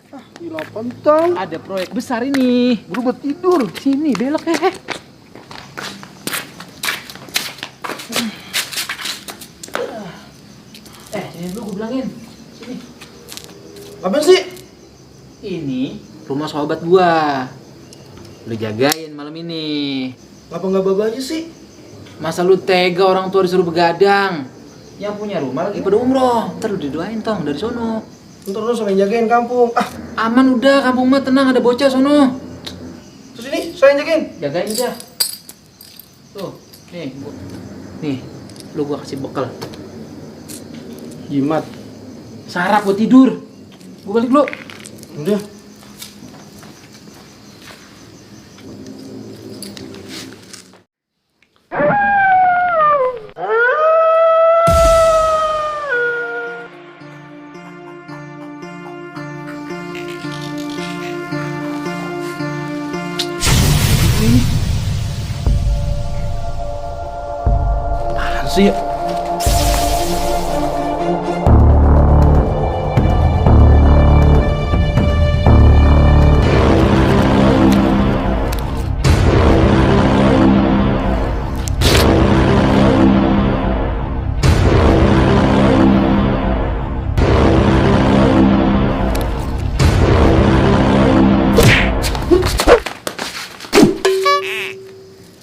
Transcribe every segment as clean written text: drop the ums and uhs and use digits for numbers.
Gila pentang. Ada proyek besar ini. Berubah tidur. Sini belok ya. Sini dulu gue bilangin. Sini. Apa sih? Ini rumah sahabat gua. Lu jagain malam ini. Ngapa nggak baba aja sih? Masa lu tega orang tua disuruh begadang? Yang punya rumah lagi pada umroh. Ntar lu didoain tong dari sono. Ntar lu sampe jagain kampung. Aman udah, kampung mah tenang, ada bocah sono. Terus ini saya yang jagain. Jagain aja. Tuh, nih. Nih, lu gua kasih bekal. Jimat. Sarap buat tidur. Gua balik dulu. Udah. Apaan sih?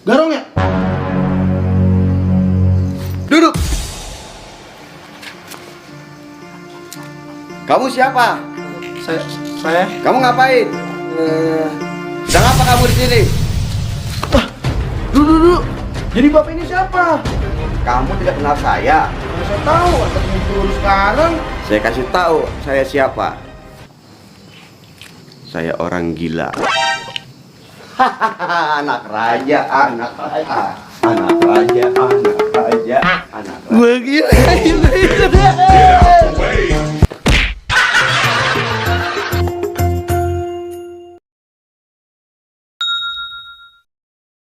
Garong ya? Duduk. Kamu siapa? Saya. Kamu ngapain? Sedang apa kamu di sini? Duduk. Jadi bapak ini siapa? Kamu tidak kenal saya. Saya tahu, atau muncul sekarang. Saya kasih tahu saya siapa. Saya orang gila. Anak raja, anak raja, anak raja, anak raja, anak raja. Gue gila juga itu dia.